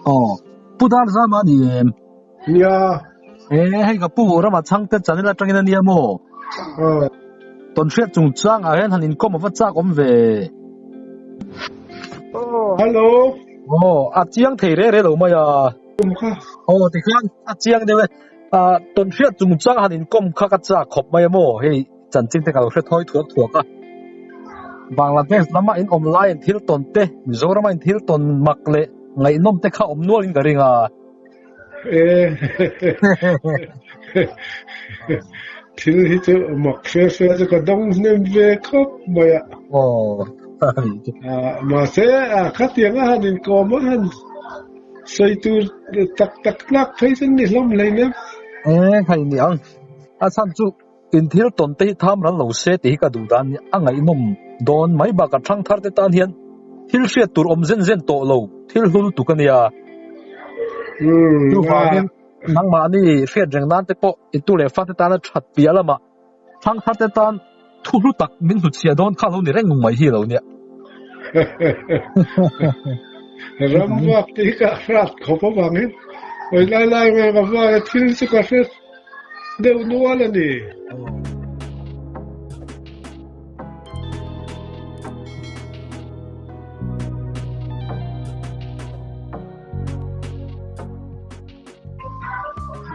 Aw, Pu Darzama a ni em? Nia. E, hei ka pu Rama chhangte channel atangin a nia maw? Aw. Tawnhriat chungchangah hian han inkawm a va chak awm ve. Aw, hello. Aw, a chiang thei re re lo mai a. Kum kha. Aw, tikhan a chiang deuh e. Ah, tawnhriat chungchang han inkawm kha ka chak khawp mai a maw? Hei chanchin te ka lo hre thawi thuak thuak a. Bangladesh lama in awm laiin thil tawn te, Mizorama in thil tawn mak leh ngaihnawm te kha awm nualin ka ring a. E thil hi chu mak fe fe chu ka dawng hnem ve khawp mai a. Aw. Mahse, khatiang a han inkawm a han sawi tur tak tak tlak phei chu ni hlawm hleinem. E, hei ni ang. A chhan chu in thil tawn te hi tham ral lo se tih hi ka duh dan a ngaihnawm dawn mai bakah thangthar te tan hian thil hriat tur awm zen zen tawh lo thil hlul tuk a nia. Chuvangin nangmahni hriat reng nan te pawh i tu leh fate tana that piah lamah thangthar te tan thu hlu tak min hnutchhiah dawn kha lo ni reng mai hi lo nia. Ram vak te hi ka hrat khawp avangin hawi lai lai nge ka vak a thil chu ka hre deuh nual a ni.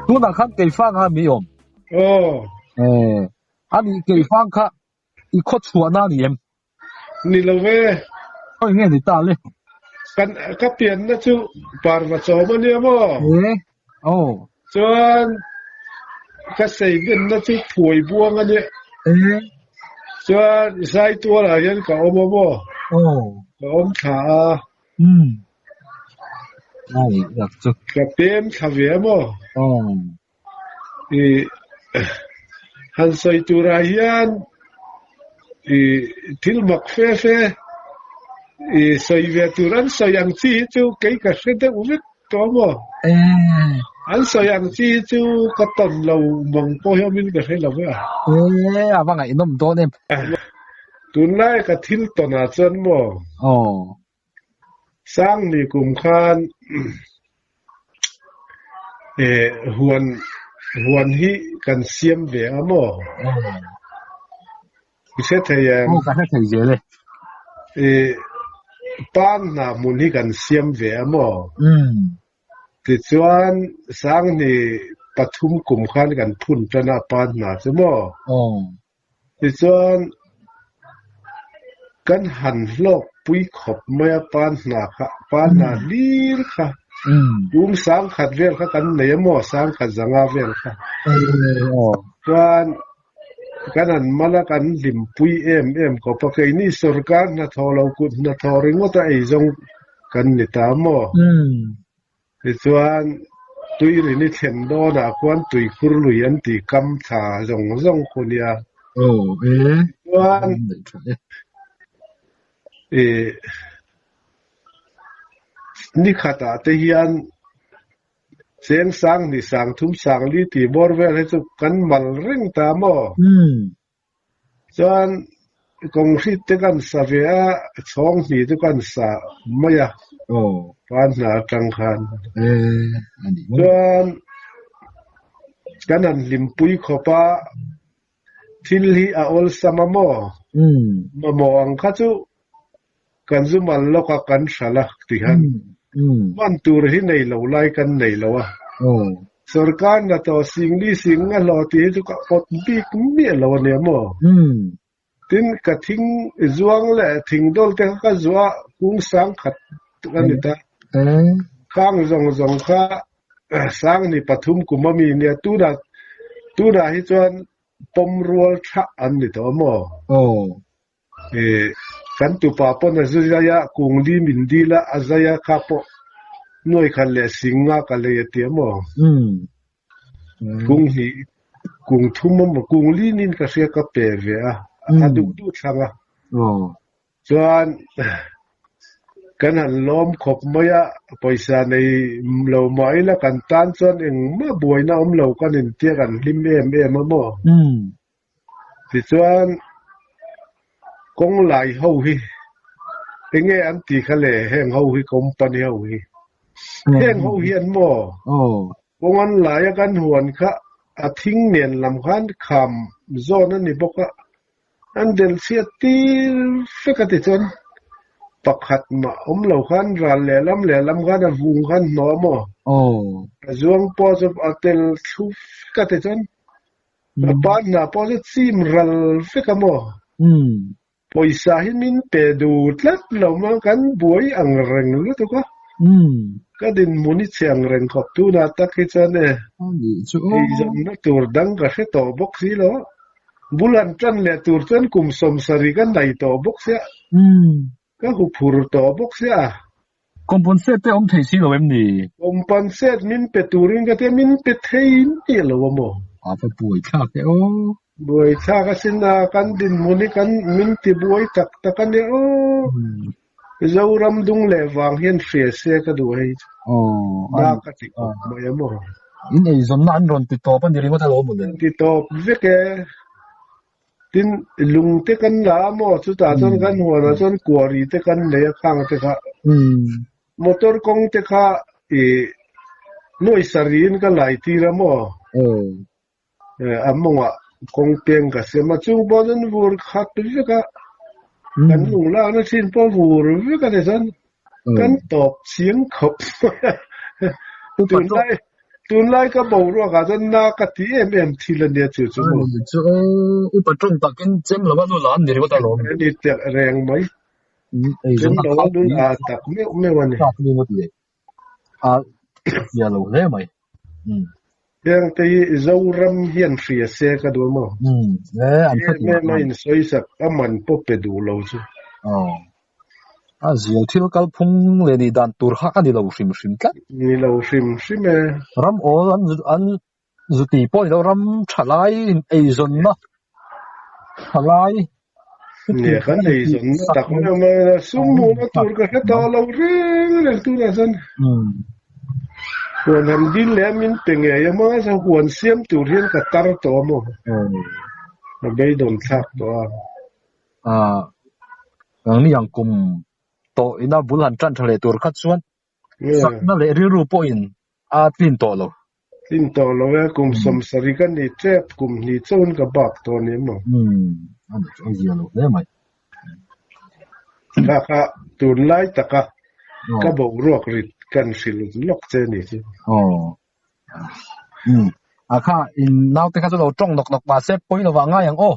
Tunah khan Keifang a mi awm. Aw. Eh, ani Keifang kha i khaw chhuahna a ni em? Ni lo ve. Khawi nge ni ta le? Kan ka pianna chu parva chawm a nia maw? Eh, aw. Chuan ka seivenna chu phuai buang a nia. Eh. Chuan Saitualah hian ka awm a maw? Aw. Ka awm thla a. Umm. Ai, rak chu. Ka pem thla ve a maw? Aw. I han sawi turah hian i thil mak fe fe i sawi ve tur an sawi ang chi hi chu kei ka hre deuh vek tawh a maw? An sawi ang chi hi chu ka tawn lo mang pawh hi awmin ka hre lo ve a. E, a va ngaihnawm dawn em. Tunlai ka thil tawnah chuan maw? Aw. Sangni kum khan huan huan hi kan siam ve a maw? I hre thei em? Aw ka hre thei zel e. Pan hna hmun hi kan siam ve a maw? Tichuan Sangni pathum kum khan kan phun tan a pan hna chu maw? Tichuan, kan han hlawk pui khawp mai a, pan hna kha, pan hna hlir kha, kum sangkhat vel kha kan nei a maw, sangkhat zanga vel kha. Chuan, kan han mal a, kan hlim pui em em khawp a, keini sorkar hnathawh lo kut hnathawh ringawt a eizawng kan ni ta maw? Tichuan, Tuirini thlen dawnah khuan tuikhur lui an tih kam thla zawng zawng khu nia. Tichuan, ih, nikhatah te hian cheng sang hnih sang thum sang li tih bawr vel hi chu kan mal reng ta maw? Chuan kawng hrit te kan sa ve a, chhawng hnih chu kan sa mai a, pan hna atang khan. Chuan kan han hlimpui khawp a, thil hi a awlsam a maw? Mamawh ang kha chu kan zu mal lawk a, kan hral a ti khan hman tur hi nei lo lai kan nei lo a. Sorkar hna tawh singli sing a hlawh tih hi chu ka awt bik miah lo a nia maw? Tin, ka thing zuang leh thing dawl te kha ka zuah kung sang khat a ni ta. Khang zawng zawng kha sang ni pathum kum a mi nia tunah tunah hi chuan pawm rual thah an ni tawh a maw? Kan tupa pawn a zu zai a, kung li min dil a, a zai a kha pawh nuai khat leh sing nga ka lei a ti a maw? Kung hnih, kung thum a maw, kung li nin ka hria ka pe ve a, a duh duh thlang a. Chuan kan han lawm khawp mai a, pawisa nei lo mah ila kan tan chuan engmah buaina awm lo kan intia kan hlim em em a maw? Tichuan, kawng lai ho hi enge an ti kha le heng ho hi company ho hi? Heng ho hian maw kawng an laia kan huan kha a thing nen lam khan kham zawn a ni bawk a, an del chhiat tir vek a ti chuan pakhat mah awm lo khan ral lehlam lehlam khan a vung khan hnawh a maw? A zuang pawh chu a tel thlu vek a ti chuan a pa hna pawh chu chim ral vek a maw? Pawisa hi min pe duh tlat lo maw kan buai ang reng lutuk a, ka dinhmun i chhe ang reng khawp tunah tak hi chuan e eizawnna tur dang ka hre tawh bawk si lo, bul han tan leh tur chuan kum 70 ka nei tawh bawk sia, ka huphur tawh bawk sia. Compensate te awm thei si lo em ni? Compensate min pe turin ka tia min pe thei miah lo a maw? A va buai thlak e aw. Buai thlak asin a, kan dinhmun hi kan min ti buai tak tak a nia aw. Zoram dung leh vang hian hria se ka duh hei chu. Na ka ti khawp mai a maw? In eizawnna an rawn ti tawp a ni ringawt alawm mawle. An ti tawp vek e. Tin, lung te kan la a maw? Chutah chuan kan huanah chuan kuari te kan nei a khang te kha. Motor kawng te kha i nuai sariin ka lai tir a maw? A mawngah kawng peng ka siam a, chung pawh chuan vur khat vek a, kan lung lakna thin pawh vur vek a ni chuan kan tawp chiang khawp mai a. Tunlai Tunlai ka boruak ah chuan na ka ti em em thil a nia chu chu maw. Ani chu upa tawng takin chem lo a lul a an ni ringawt alawm. A ni tak reng mai. Chem lo a lul a tak meuh meuh a ni. Tak ni ngawt le. A zia lo hle mai. Heng te hi Zoram hian hria se ka duh maw. Em em a insawisak a man pawh pe duh lo chu. A zial thil kalphung leh nih dan tur kha a ni lo hrim hrim tlat. Ni lo hrim hrim e. Ram awl an an zuti pawh ni lo, ram tha lai eizawnna tha lai. Nge kan eizawnna tak mai awm a, sum hmuhna tur ka hre tawh lo reng reng tunah chuan. Huan han dil leh a min pe ngei a hmanga chuan huan siam tur hian ka tar tawh a maw? Ka beidawn thlak tawh a. Nangni ang kum tawh ina bul han tan tha leh tur kha chuan sakna leh rilru pawhin a tlin tawh lo. Tlin tawh lo e, kum 70 ka ni tep, kum hnih chauhin ka bak tawh ni maw? A ni chu a zia lo hle mai. Kha kha tunlai taka ka boruak rit kan hrilh lawk che ni chu. Aw. A kha in naute kha chu lo tawng nawk nawk mahse pawi lovah ngai ang aw.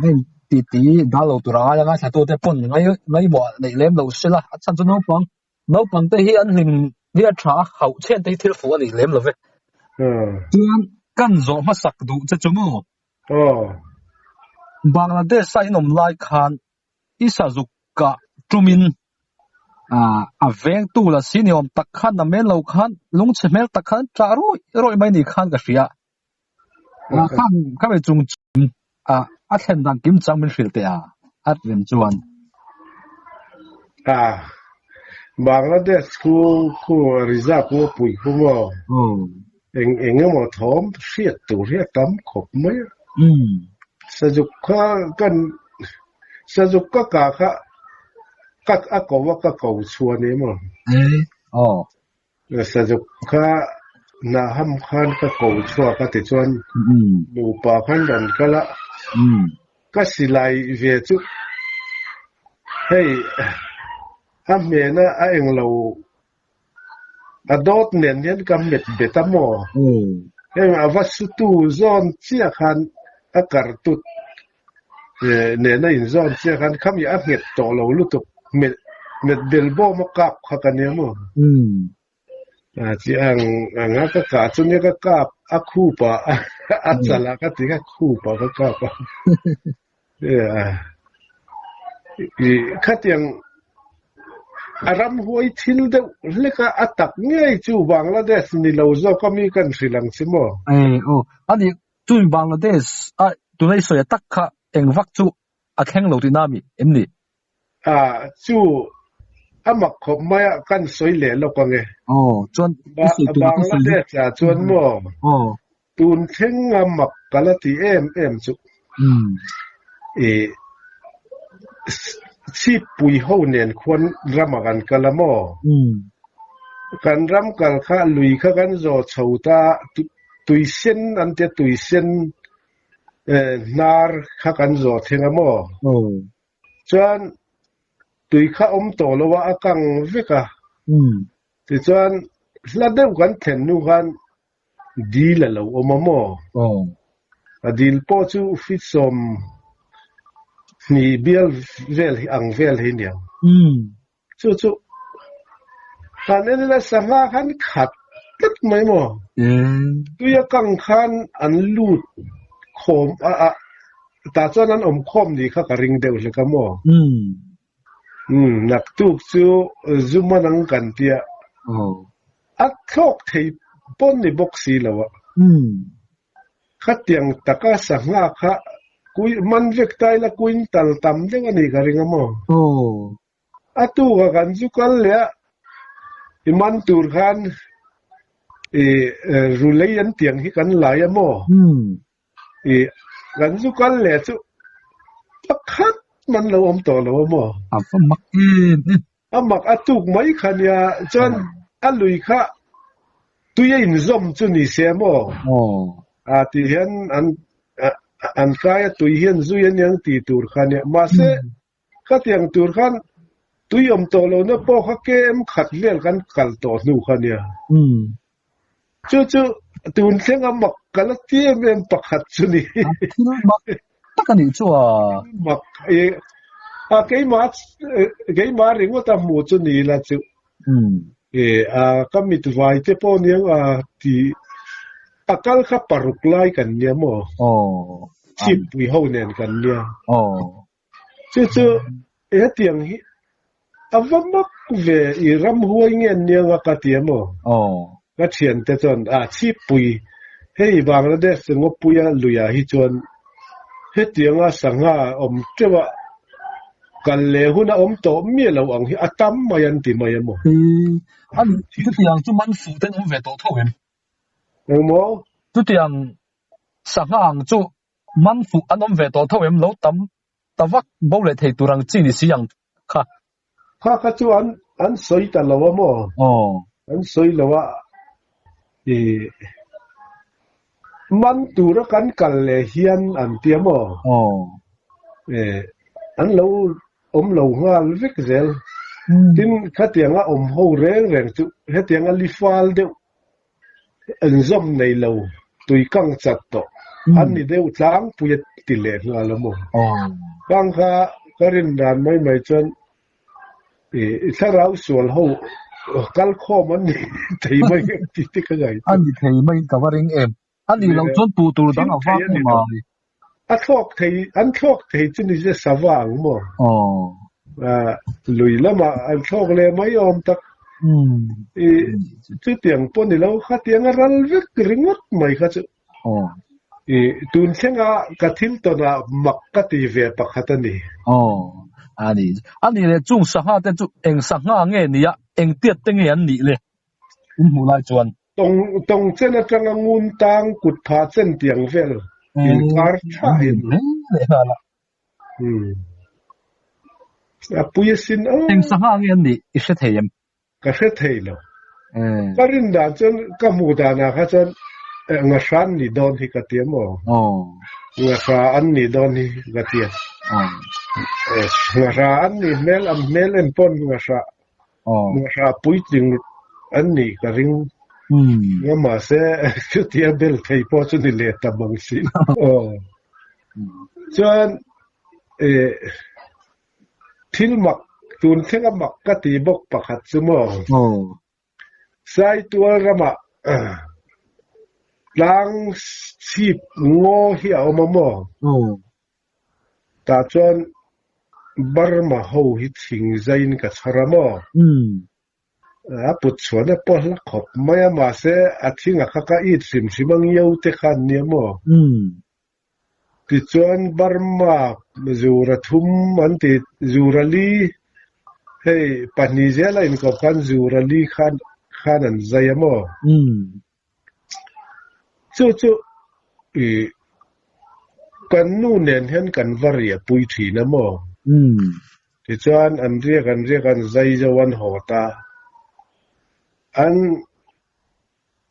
Hei ti ti dal lo tur a ngai a ngaithlatute pawn ngai ngaimawh neih lem lo se la, a chhan chu naupang naupang te hi an hlim hi a tha a, hauh chhen te hi thil fuh a nih lem lo ve. Chuan kan zawh hmasak duh che chu maw? Bangladesh a in awm lai khan i sazuk kah tumin a vengtu la si ni awm tak khan a mel lo khan lungchhe hmel tak khan ṭah rawih rawih mai ni khan ka hria. Khan ka be chung chung a a thlen dan kim chang min hrilh teh a, a rem chuan. A, Bangladesh khu khu reserve ngawpui khu maw? Eng eng emaw thawm hriat tur hi a tam khawp mai a. Sazuk kha kan Sazuk ka kah kha ka a ko a ka ko chhuah ni maw? Sazuk kha Naham khan ka ko chhuak a tichuan nupa khan rawn kal a, ka silai ve chu hei a hmena a englo a dawt nen hian ka met bet a maw? Heng a va sutu zawn chiah khan a kartut nena inzawn chiah khan khami a nghet tawh lo lutuk met met bel bawm a kap kha ka nia maw? Chi ang anga ka kah chu nia ka kap a khup ah a chal ah ka ti kha khup ah ka kap a khatiang a ramhuai thil deuh hlek a a tak ngei chu Bangladesh ni lo zawk a mi kan hrilh ang che maw? Aw ani Chumi Bangladesh a tunai sawi a tak kha eng vak chu a thleng lo tihna mi em ni? A, chu a mak khawp mai a, kan sawi leh lawk ang e. Aw, chuan i sawi tur ka sawi Bangladesh ah chuan maw? Aw. Tun thleng a mak ka la ti em em chu. I chhippui ho nen khuan ramah kan kal a maw? Kan ram kal kha lui kha kan zawh chho ta tui sen an tia tui sen hnar kha kan zawh thleng a maw? Chuan tui kha awm tawh lo a, a kang vek a. Tichuan hla deuh kan thlen hnu khan dil a lo awm a maw? A dil pawh chu feet 20 bial vel hi ang vel hi niang. Chu chu han en ila sangha khan khat tlat mai maw? Tui a kang khan an lut khawm a a tah chuan an awm khawm ni kha ka ring deuh hlek a maw? Umm naktuk chu zu man ang kan tia a thlawk thei pawn ni bawk si lo a. Khatiang taka sangha kha kui man vek ta ila quintal tam deuh a nih ka ring a maw? A tuka kan zu kal leh a, i man tur khan i rulei an tiang hi kan lai a maw? I kan zu kal leh chu pakhat man lo awm tawh lo a maw? A va mak em em. A mak a tuk mai kha nia, chuan a lui kha tui a inzawm chu ni se maw? A tih hian an an kai a tui hian zui aniang tih tur kha nia. Mahse Khatiang tur khan tui awm tawh lohna pawh kha KM khat vel kan kal tawh hnu kha nia. Chu chu tun thleng a mak ka la ti em em pakhat chu ni. Thil mak tak a nih chu a. Thil mak i a keimah keimah ringawt a hmuh chu ni ila chu. E a ka mit vai te pawh niang a ti a kal kha paruk lai kan nia maw? Chhippui ho nen kan nia. Chu chu hetiang hi a va mak ve i ramhuai nge an nia nga ka ti a maw? Ka thiante chuan a chhippui hei Bangladesh ngawpuia luiah hi chuan hetianga sangha awm teuh a kal leh hun a awm tawh miah lo ang hi a tam mai an ti mai a maw? Ani chutiang chu man fuh ten awm ve tawh tho em? Engmaw? Chutiang sangha ang chu Man fuh an awm ve tawh tho em lo tam ta vak bo leh thei tur ang chi ni si ang kha. Kha kha chu an an sawi ta lo a maw? Aw. An sawi lo a, i man tura kan kal leh hian an tia maw? Aw. E, an lo awm lo nghal vek zel. Tin, khatianga awm ho reng reng chu hetianga li fal deuh Inzawm nei lo tui kang chat tawh an ni deuh tlangpui a ti leh nghal a maw? Kang kha ka rin dan mai mai chuan i thlarau sual ho kal khawm an ni thei mai em tih te ka ngaihtuah. A ni thei mai in ka va ring em. A nih loh chuan puh tur dang a vak em a. A thlawk thei, an thlawk thei chu ni se sava ang maw? Lui lamah an thlawk leh mai awm tak. I chutiang pawh ni lo, khatiang a ral vek ringawt mai kha chu. I tun thlenga ka thil tawnah mak ka ti ve pakhat a ni. Aw, a ni. A nih leh chung sangha te chu eng sangha nge nia, eng tiat te nge an nih le? In hmuh lai chuan. Tawng tawng chen atanga ngun tang kut phah chen tiang vel inkar tha in. Umm. A pui asin aw. Eng sangha nge an nih i hre thei em? Ka hre thei lo. Ka rin dan chuan ka hmuh danah kha chuan ngahra an nih dawn hi ka ti a maw? Ngahra an nih dawn hi ka ti a. Ngahra an nih hmel an hmel en pawn ngahra Ngahra puitling an nih ka ring nga mahse chutia bel thei pawh chu ni leh ta mang si. Aw. Chuan thil mak tun thlenga mak ka ti bawk pakhat chu maw? Saitual ramah tlang chhip ngaw hi a awm a maw? Tah chuan Burma ho hi thing zaiin ka chhar a maw? A put chhuahna pawh hla khawp mai a, mahse a thing a kha ka it hrim hrim a ngiau te kha an nia maw? Tichuan Burma zura thum an ti, zura li, hei pahnih zela inkawp khan zura li khan khan an zai a maw? Chu chu i kan nu nen hian kan va riah pui thin a maw? Tichuan an riak an riak an zai zo an haw ta. An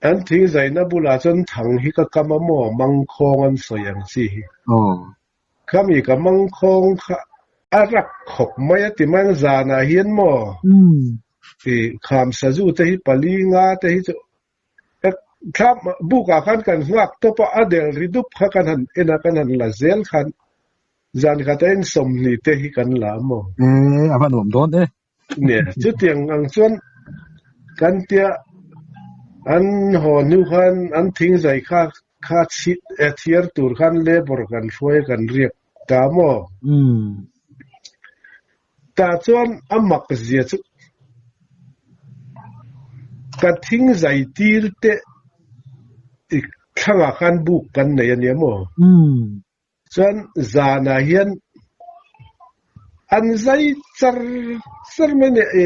an thing zaina bulah chuan thang hi ka kam a maw mangkhawng an sawi ang chi hi. Khami ka mangkhawng kha a rak khawp mai a ti mai ang zanah hian maw i kham sazu te hi pali nga te hi chu thla bukah khan kan nghak tawp a, a del ri dup kha kan han en a kan han la zel khan zan khat a in 20 te hi kan la a maw. E a va nuam dawn e. Nia, chutiang ang chuan kan tia an haw hnu khan an thing zai kha kha thiar tur khan labour kan hruai a kan riak ta maw? Tah chuan a mak zia chu ka thing zai tir te i thlangah khan buk kan nei a nia maw? Chuan zanah hian an zai char char mai nia e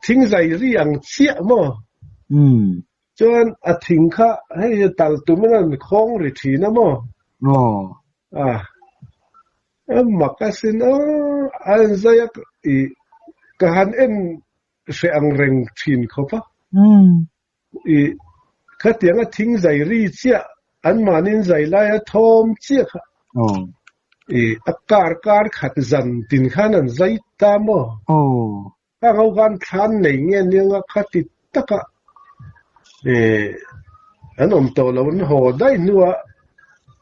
thing zai ri ang chiah maw? Chuan a thing kha hei tal tumin an khawng ri thin a maw? A a mak asin aw an zai a i ka han en hreh ang reng thin khawp a. I khatianga thing zai ri chiah anmahniin zai laia thawm chiah kha i a kar kar khat zan tin khan an zai ta maw? Ka ngo khan thlan nei nge nianga khati taka i an awm tawh lo an haw daih hnua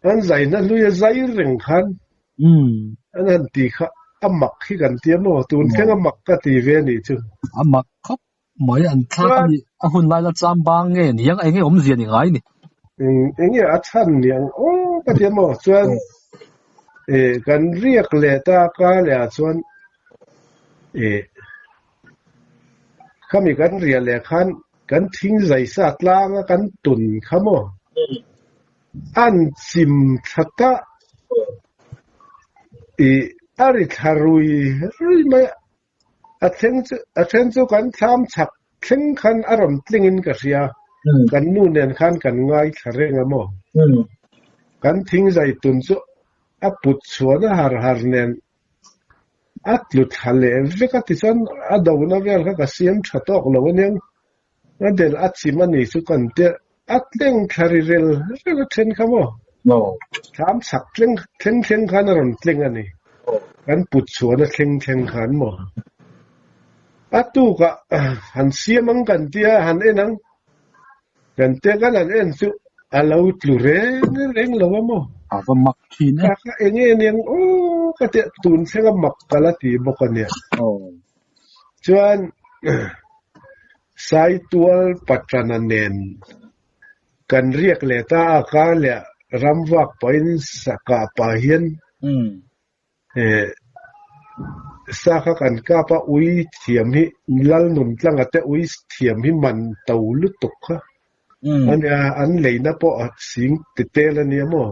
an zaina hluia zai reng khan an han ti kha a mak hi kan ti a maw? Tun thleng a mak ka ti ve a nih chu. A mak khawp Mai an thlak a nih, a hun lai la cham bang nge niang eng nge awmzia ni ngai ni? Eng eng nge a chhan niang aw ka ti a maw? Chuan e kan riak leh ta ka leh ah chuan e khami kan riah leh khan kan thing zai sa tlang a kan tun kha maw? An chim thla ta i a ri thla rui rui mai a. A thleng chu a then chu kan thlam chhak thleng khan a rawn tling in ka hria. Kan nu nen khan kan ngaithla reng a maw? Kan thing zai tun chu a put chhuan a har har nen a tlu thla leh vek a tichuan a dona vel kha ka siam tha tawk lo aniang. A del a chim a ni chu kan tia a tleng thla ri rel rel a then kha maw? Thlam chhak tleng thleng thleng khan a rawn tleng a ni. Kan put chhuan a thleng thleng khan maw? A tukah han siam ang kan tia han en ang kan tia kan han en chu a lo tlu reng reng lo a maw? A va mak thin e. Ka kha eng nge niang aw ka tia tun thleng a mak ka la ti bawk a nia. Chuan Saitual Patrana nen kan riak leh ta a, kar leh ramvak pawhin sakah pah hian sa kha kan kap a, ui thiam hi Lalnun tlanga te ui thiam hi man to lutuk kha a nia, an leina pawh a sing ti tel a nia maw?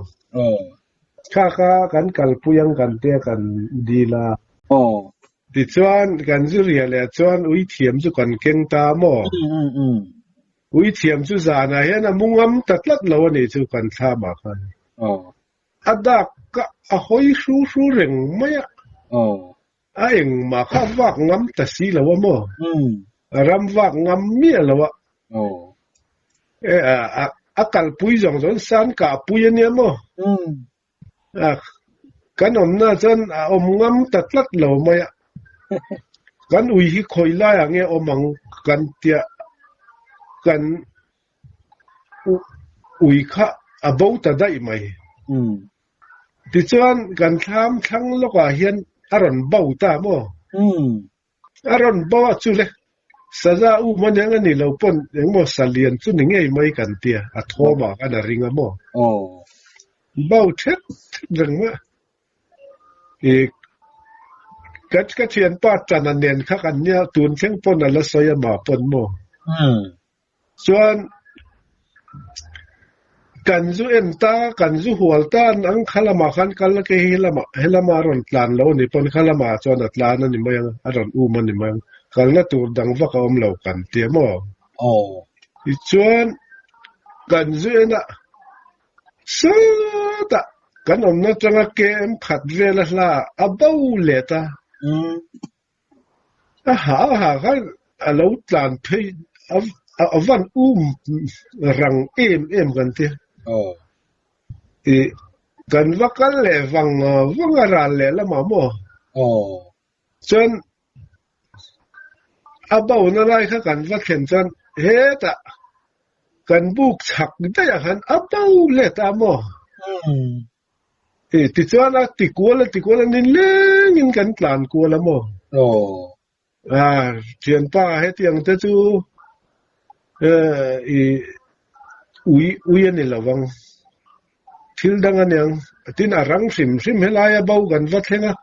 Kha kha kan kalpui ang kan tia kan dil a. Tichuan, kan zu riah leh chuan ui thiam chu kan keng ta maw? Ui thiam chu zanah hian a mu ngam ta tlat lo a nih chu kan thlamah khan. A dak ka a hawi hru hru reng mai a. A engmah kha a vak ngam ta si lo a maw? A ram vak ngam miah lo a. E a kalpui zawng zawng san kahpui a nia maw? A, kan awmna chuan a awm ngam ta tlat lo mai a. Kan ui hi khawi laiah nge awm ang kan tia kan ui kha a bo ta daih mai. Tichuan kan thlam thlang lawkah hian a rawn bo ta maw? A rawn bo a chu le, saza um a niang a ni lo pawn engmaw sa lian chu ni ngei mai kan tia, a thawm ah khan a ring a maw? Bo thet thet reng mai a. I ka ka thianpa Tana nen kha kan nia tun thleng pawn a la sawi a mah pawn maw? Chuan kan zu en ta, kan zu hual ta an ang kha lamah khan kal a ke hi helamah helama a rawn tlan lo a ni pawn kha lamah chuan a tlan a ni mai ang, a rawn um a ni mai ang, kalna tur dang vak a awm lo kan ti a maw? Tichuan kan zu en a, sawtah kan awmna atanga KM khat vela hla a bo let a. A ha a ha khan a lo tlan phei a a van um rang em em kan ti. I kan va kal leh vang vang a ral leh lamah maw? Chuan a bona lai kha kan va thlen chuan hetah kan buk chhak daih ah khan a bo let a maw? Tichuan a ti kual a ti kual a nileng in kan tlan kual a maw? Thianpa hetiang te chu i ui ui a ni lovang. Thil dang a niang. Tin a rang hrim hrim helaia bo kan va thleng a,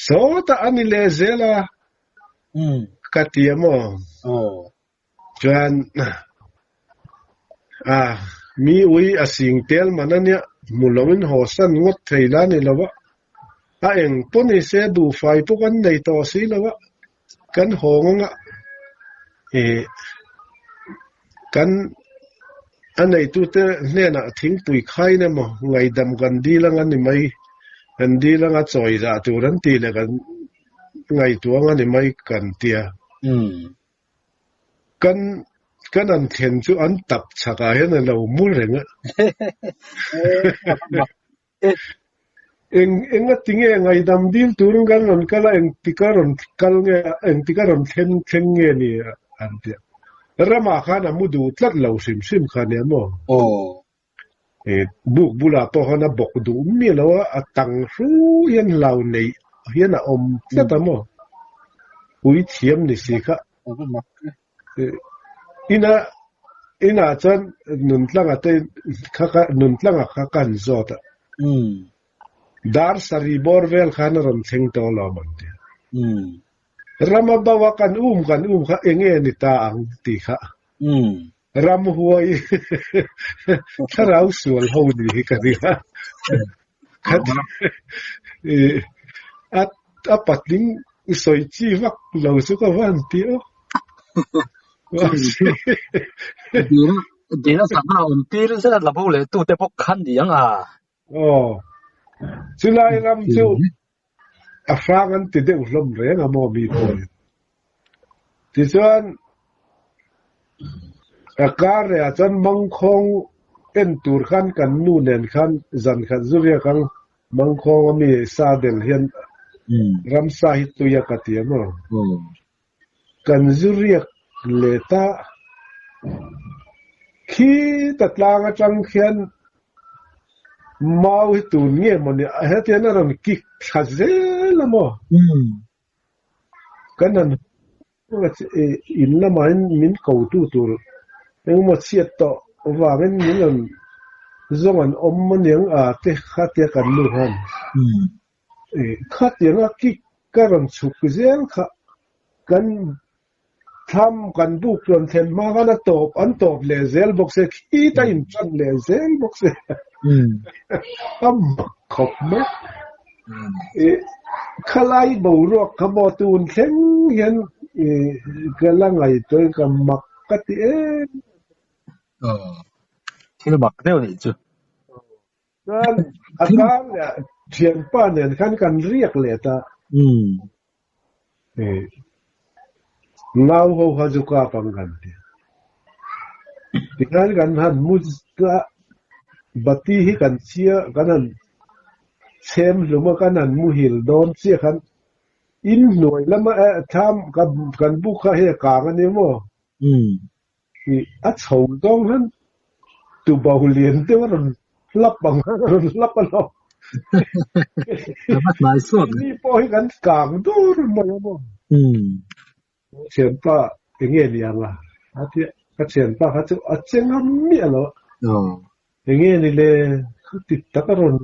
sawtah a ni leh zel a ka ti a maw? Chuan a mi ui a sing tel man a nia, hmu loin haw san ngawt thei la ni lo a, a eng pawh ni se duhfai pawh kan nei tawh si lo a, kan haw ngawng a, ih kan a neitute hnenah thingpui khain emaw ngaihdam kan dil anga ni mai, kan dil anga chawi zah tur an tih leh kan ngaihtuah anga ni mai kan tia. Kan kan an thlen chu an tap chhak ah hian a lo mu reng a. Eng enga tinge ngaidam dil turin kan rawn kal a, engtika rawn kal nge engtika rawn thlen thleng nge ni an ti a. Ramah khan a mu duh tlat lo hrim hrim kha nia maw? Buk bulah pawh khan a bawk duh miah lo a, a tang hru hian hlau neih hian a awm tlat a maw? Pui thiam ni si kha. Ina inah chuan Nuntlanga te kha ka Nuntlanga kha ka han zawt a. Dar sarih bawr vel khan a rawn thleng tawh alawm an ti a. Rama bo a kan um kan um kha enge ni ta ang tih kha. Ramhuai thlarau sual ho ni hi ka ring a. A a patling sawi chi vak lo chu ka van ti aw. Dina sangha awm tir zet a la bo leh tute bawk khan ni ang a. Aw, chulai ram chu a hrang an ti deuh hlawm reng a maw mi pawhin. Tichuan, a kar lehah chuan mangkhawng en tur khan kan nu nen khan zan khat zu riak ang, mangkhawng a mi sa del hian ramsa hi tui a ka ti a maw. Kan zu riak leh ta khi ta tlang atang khian mau hi tun nge maw ni hetian a rawn kik thla zel a maw? Kan han in lamah in min ko tu tur engemaw chhiat tawh vangin min rawn zawng an awm aniang a te kha tia kan nu khan. Khatianga kik ka rawn chhuk zel kha kan thlam kan buk rawn thlen hma khan a tawp an tawp leh zel bawk se khita in tan leh zel bawk se a mak khawp mai. Khalai boruak kha maw tun thleng hian ka la ngaihtuah ka mak ka ti em. Thil mak deuh nih chu. Chuan a kar leh thianpa nen khan kan riak leh ta. Ngau ho kha chu kap ang kan ti. Tikhan kan han mu ta bati hi kan chia kan han chhem hlum a kan han muhil dawn chiah khan in hnuai lama thlam kan buk kha hei a kang a ni maw? A chho zawng hian tubo lian deuh a rawn hlap ang a rawn hlap a lo. Keini pawh hi kan kang dur mai a maw. Thianpa enge ni ang a? A ti a, ka thianpa kha chu a che ngam miah lo a. Enge ni le? Kha ti tak a rawn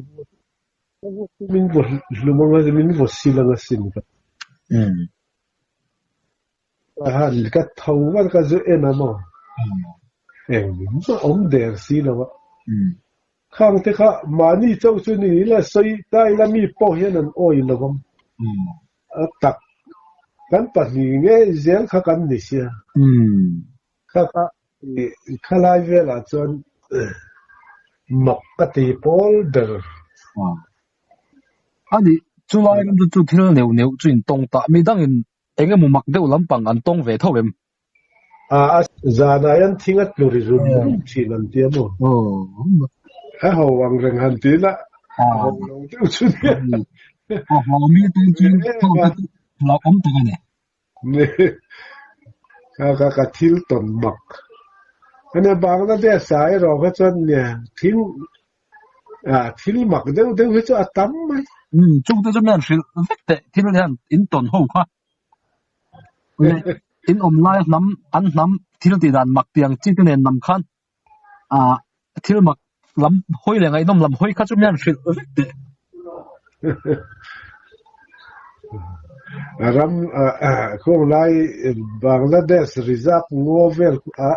min vaw hlum ang a, min vaw sil ang asin ka. Han ka tho vat ka zu en a maw? Engmah awm der si lo a. Khang te kha mahni chauh chu ni ila sawi ta ila mi pawh hian an awi lo ang. A tak kan pahnih nge zel kha kan ni sia. Kha kha khalai velah chuan mak ka ti pawl ber. Ani chulai ram chu thil neuh neuh chu in tawng ta midangin Eng emaw mak deuh lampang an tawng ve tho em? A zanah hian thing a tlu ri rum rum thin an ti a maw? A ho ang reng han ti ila a ho lo deuh chu nia. A ho mi tan chuan hlauhawm tak a ni. Ka ka ka thil tawn mak. Ania Bangladesh ah erawh kha chuan nia thing ah thil mak deuh deuh hi chu a tam mai. Umm chungte chu mian hrilh vek teh thil hian in tawn ho kha. Leh in awm lai hnam an hnam thil tih dan mak tiang chi te nen lam khan ah thil mak lam hawi leh ngaihnawm lam hawi kha chu mian hrilh vek teh. Ram khawng lai Bangladesh reserve ngaw vel a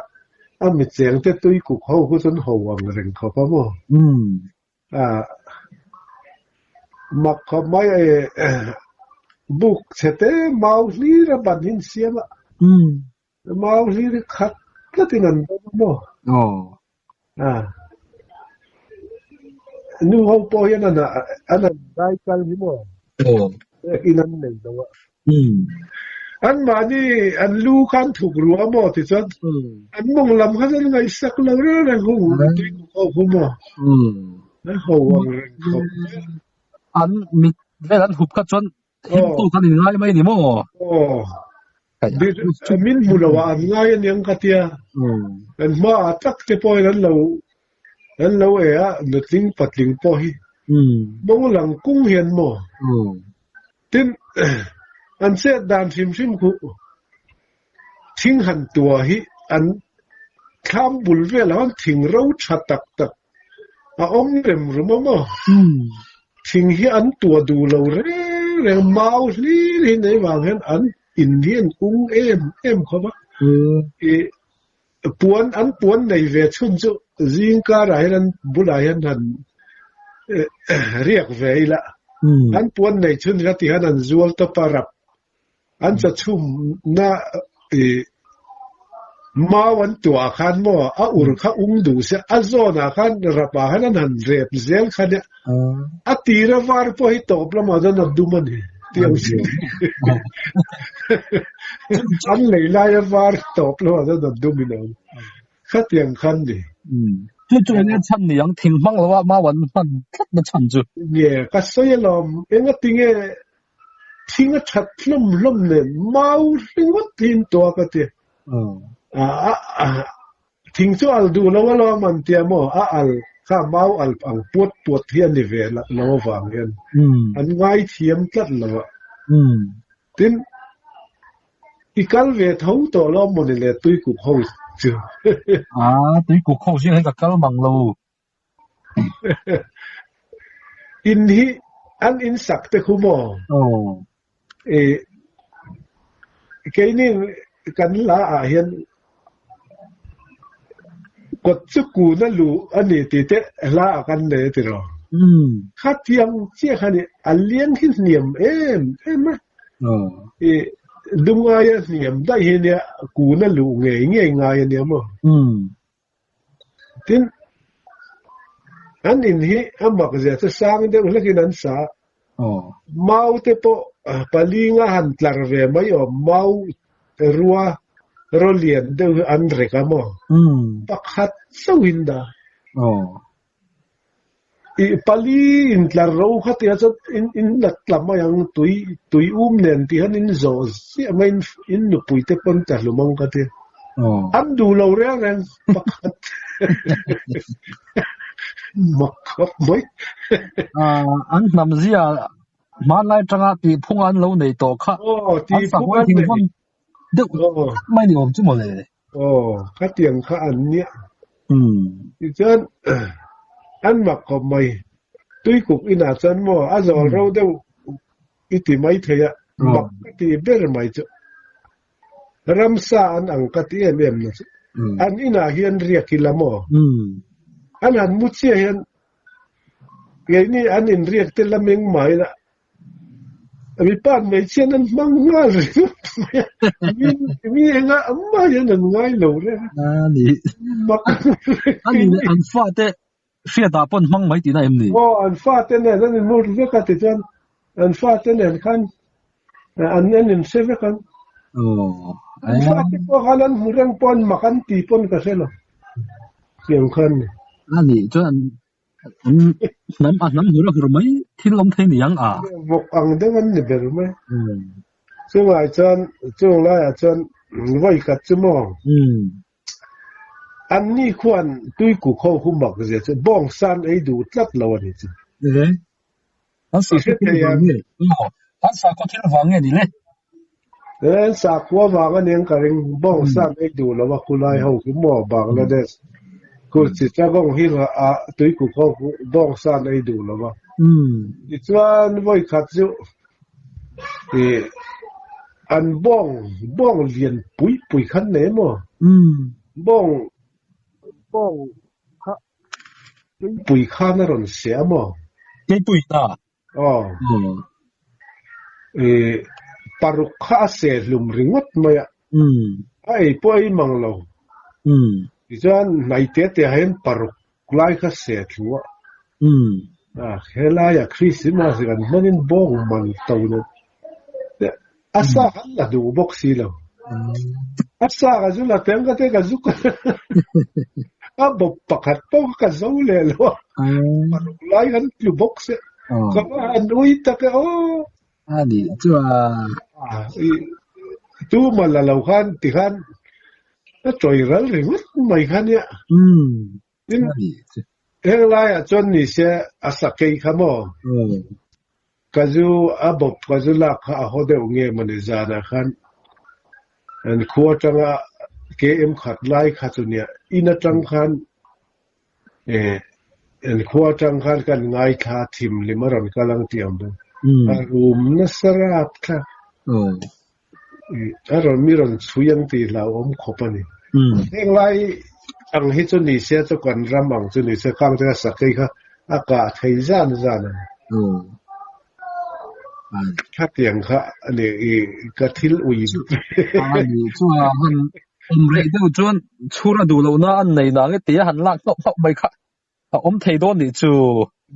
a mi cheng te tui kuk ho khu chuan ho ang reng khawp a maw? Mak khawp mai buk chhe te mau hlir a ban hi an siam a. Mau hlir hi khat tlatin an dawm a maw? Nu ho pawh hian an an dai kal hi maw? In an nei lo a. Anmahni an lu khan thuk ru a maw tichuan an mawng lam kha chuan ngaihsak lo reng reng hung tui kuk ho khu maw? An ho ang reng khawp mai a. An mit vel an hup kha chuan him tawk an inngai mai a ni maw? Aw. Min hmu lo ah an ngai aniang ka tia. An hmaah tak te pawhin an lo an lo e a, nutling patling pawh hi mawng lang kung hian maw? Tin, an chet dan hrim hrim khu thing han tua hi an thlam bul velah khan thing ro tha tak tak a awm rem rum a maw? Thing hi an tua duh lo reng reng, mau hlir hi nei vang hian an in hi an ung em em khawp a. I puan an puan nei ve chhun chu zing karah hian an bulah hian han riak ve ila. An puan nei chhun kha ti hian an zual tawp a rap An chachhumna i mau an tuah khan maw a ur kha ung duh se a zawnah khan rapah khan an han rep zel kha nia a tira var pawh hi tawp lamah chuan a dum a ni tih ang chi an lei laia var tawp lamah chuan a dum in a awm khatiang khan ni. Chu chu enge chhan ni ang thing hmang loa mau an hman tlat na chhan chu. Nge ka sawi alawm engatinge Thing a that hlawm hlawm nen mau ringawt hi in tuah ka ti. Thing chu al duh lo alawm an tia maw? A al kha mau al ang puat puat hi a ni ve lo avang hian an ngaithiam tlat lo a. Tin, i kal ve tho tawh lo mawni le tuikuk ho chu. A, tuikuk ho zing hi ka kal mang lo. In hi an in sak te khu maw? E keini kan la ah hian kawt chu kun a luh a ni tih te hla ah kan nei a ti rawh. Khatiang chiah kha ni a liang hi hniam em em a. E lungaia hniam daih hi nia kun a luh ngei ngei ngai a nia maw? Tin, an in hi a mak zia chu sang deuh hlekin an sa a. Mau te pawh palinga han tlar ve mai awm, mau rua raw lian deuh hi an rek a maw? Pakhat chauhin dah. I pali in tlar ro kha tia chuan in in la tla mai ang, tui tui um nen tih hian in zawh ziah mai in in nupui te pawn ta hlum ang ka ti. An duh lo reng reng pakhat mak khawp mai. An hnam zia hmanlai atanga tihphung an lo nei tawh kha. Aw tihphung an nei. Deuh mai ni awm chu mawle. Aw, khatiang kha an nia. Tichuan, an mak khawp mai. Tuikuk inah chuan maw a zawl ro deuh i ti mai thei a, mak ka ti ber mai chu. Ramsa an ang ka ti em em na chu. An inah hian riak ila maw? An han mu chiah hian keini an inriak te la meng mai la, Mipa hmeichhia an hmang nghal ringawt mai a, mi enga amah hian an ngai lo reng a. Ani. Mak Ani leh an fate hriatah pawh an hmang mai tihna em ni? Aw, an fate nen an inmur vek a tichuan an fate nen khan an en inhre vek ang. Aw. An fate pawh khan an hmu reng pawh an mak an ti pawn ka hre lo. Tiang khan ni. A nih chuan an hnam a hnam hur a hur mai thil awm thei ni ang a. Vawk ang deuh an ni ber mai. Chungah chuan chung laiah chuan vawi khat chu maw? An ni khuan tuikuk ho hu mak zia chu bawng san ei duh tlat lo a ni chu. E. An sakhaw thil vang nge? Aw, an sakhaw thil vang nge ni le? E, an sakhua vang a niang ka ring. Bawng san ei duh lo a khulai ho khi maw Bangladesh khu Chittagong hi a tuikuk ho khu bawng san ei duh lo a. Tichuan vawi khat chu i an bawng bawng lian pui pui khan nei maw? Bawng bawng kha Keipui khan a rawn seh a maw? Keipui ta? Aw. I paruk kha a seh hlum ringawt mai a. A ei pawh ei mang lo. Tichuan hnai te te ah hian paruk lai kha seh thlu a. Helaiah Christmas kan hmanin bawng man to nen a sa khan la duh bawk si lo. A sa ka zu la teng ka te ka zuk a bawp pakhat pawh ka zo leh lo a. Paruk lai kan tlu bawk se. Ka va han ui tak e aw. A nih chuan. Tu ma la lo khan tikhan a chawi ral ringawt mai kha nia. Tin, heng laiah chuan ni se a sakei kha maw? Ka zu a bawp ka zu lak kha a haw deuh nge mawni zanah khan an khua atanga KM khat lai kha chu nia in atang khan an khua atang khan kan ngaithla thim hlim a rawn kal ang tih ang bawk. A rum nasa rap thlak. A rawn mi rawn chhui ang tih hlauhawm khawp a ni. Heng lai ang hi chu ni se chu kan ram ang chu ni se khang te kha sakei kha a kah thei zan zan a ni. Khatiang kha a ni i ka thil ui. A ni chuan han awm rei deuh chuan chhur a duh lohna an nei nang e tia han lak hlauh hlauh mai kha A awm thei dawn nih chu.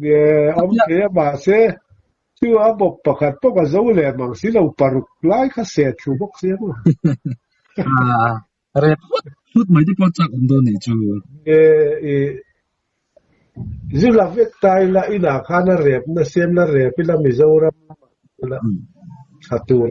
Nge awm thei a mahse chu a bawp pakhat pawh ka zo leh mang si lo paruk lai kha seh thlu bawk si a maw. A rep hmut hmut mai te pawh chak awm dawn nih chu. Nge i zu la vek ta ila inah khan a rep na siam la rep ila Mizoram lamah la tha tur.